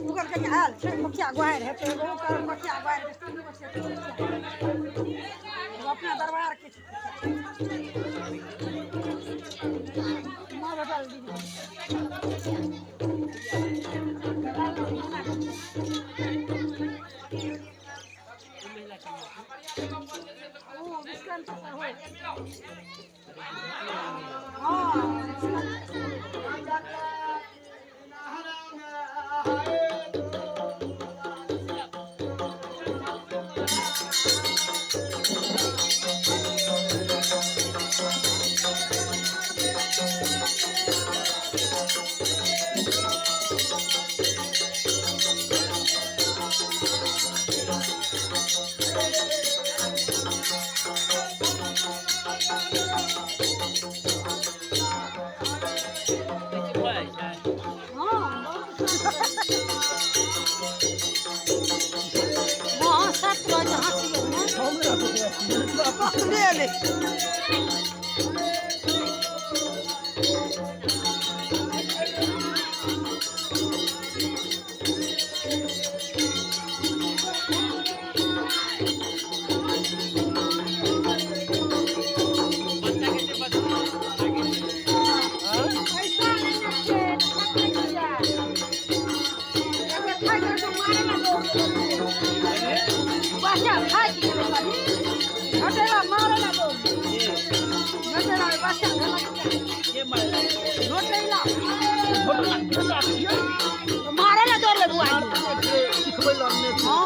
ओकर कनि आयल छै मुखिया गोहारि हेतै, एगो ओकर मुखिया गोहारि हेतै, तीन गो छै मुखिया। एगो अपना दरबारके छै। माँ भेटल दीदी। ओ विश्राम के हो। हँ, हँ, बहुत सत्य रहै छै हँसियोमे। पकड़े ले। पैसा लेने छियै तऽ खटै छियै। एकर खाइ के तऽ मारे ला दौड़ गेलै। बच्चा थाकि गेलै कनी। घटेला मारे ला दौड़ गेलै। घटेला बच्चा भेलक घोटेला मारे ला दौड़लै बुआ। हँ,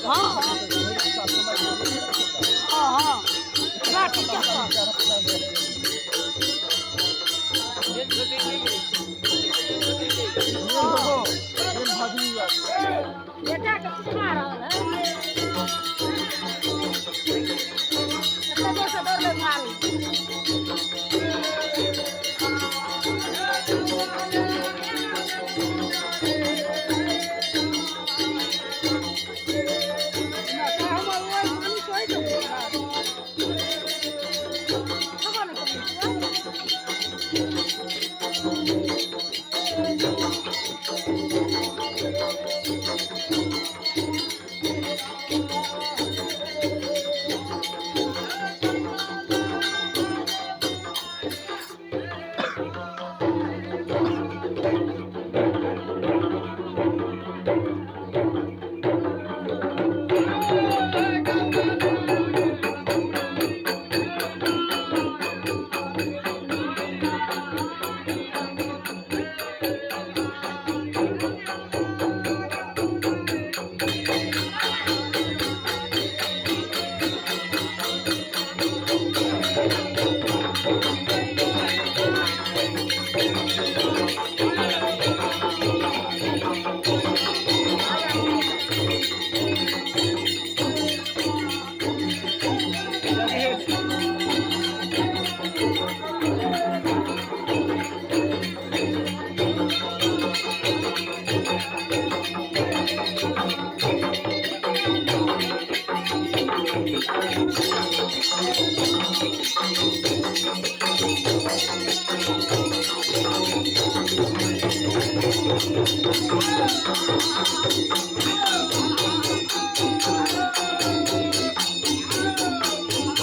हँ हँ हँ, लाठी चप्पल। बेटाके सिखा रहल है। कते जोरसँ दौड़लै मारै। हमर ओहि मालिक होइ छै। खबर नहि करै छियै।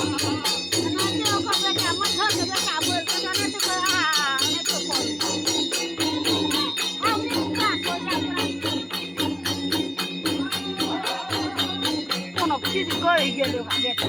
एनाहिते ओकर बेटा मच्छरके बेटा बोलि कऽ एनाहिते कऽ आ एनाहिते करै। आब नहि काज कोयला कोनो चीज गढ़ि गेलै ओकरा बेटा।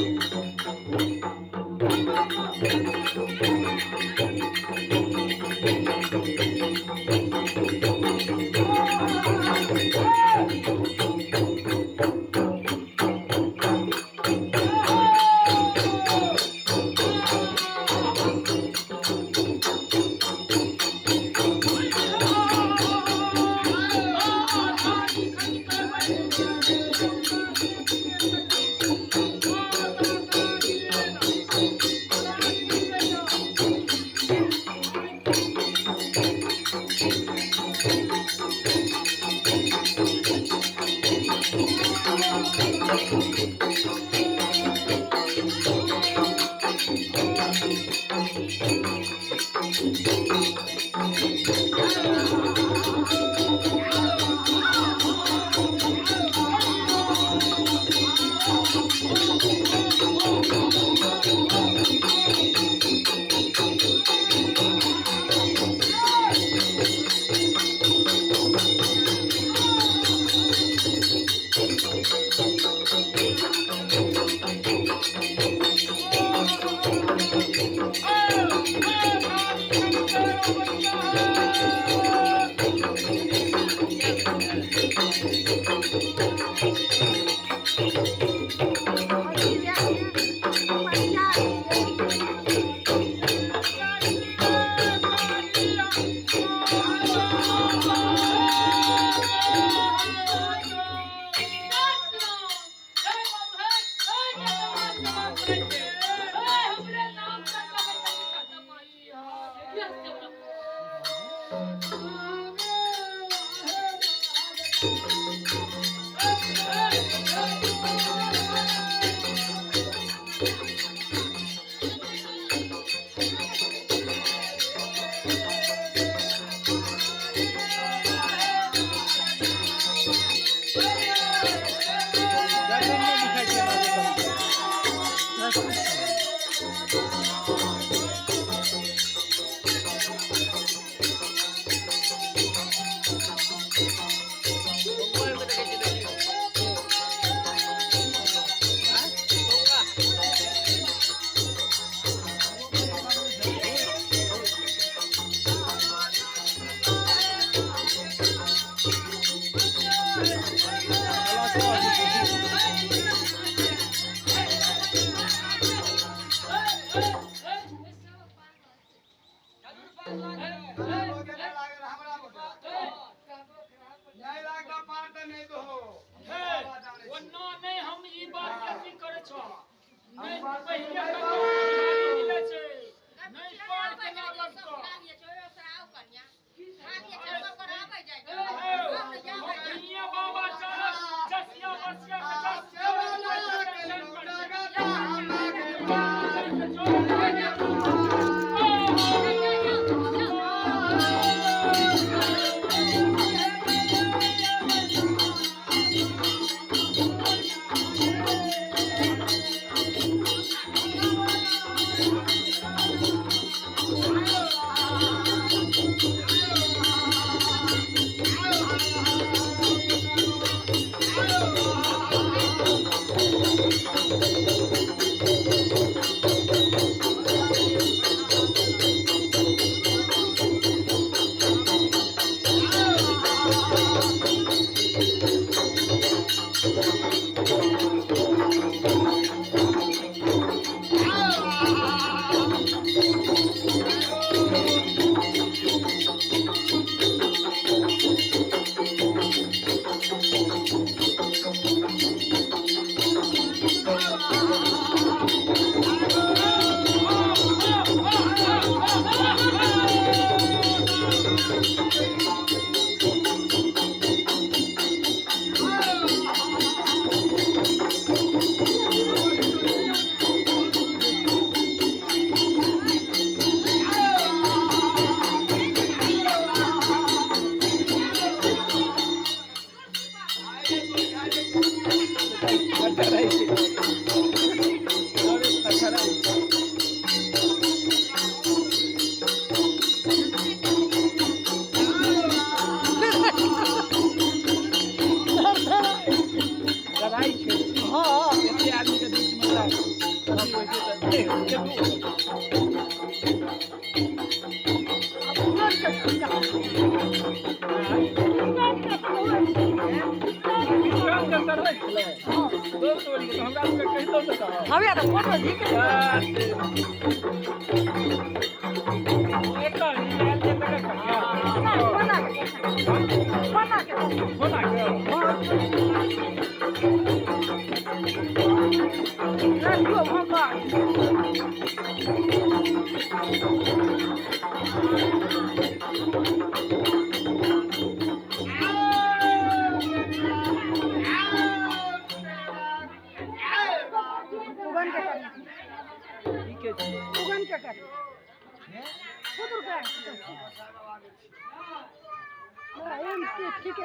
ठीक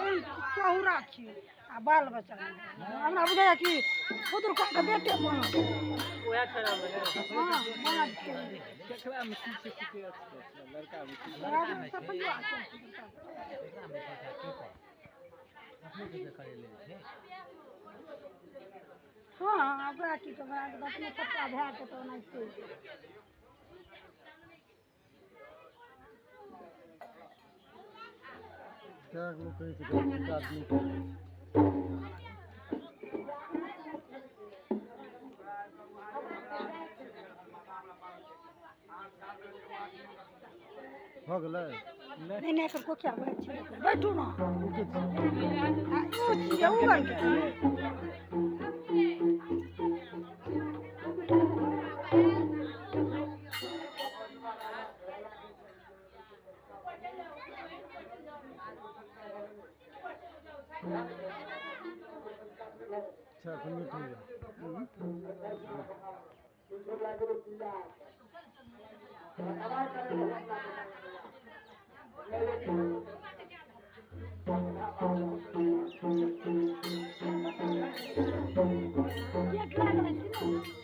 चहुरा छी आ बाल बच्चा हमरा बुझाइए कि खुदुरकाके बेटे बनल। हँ, बनल छै। सफैया छै। हँ, ओकरा की करबै, अपने छोटका भायके तऽ ओनाहिते। लोक कहै छै आदमी। भऽ गेलै? नहि नहि, एकर कोखिया बैठ छै, बैठू ने। आ ओ छियै, ओ रंगके। अच्छा, एखन मीट होइए। गेट लागल छै ने।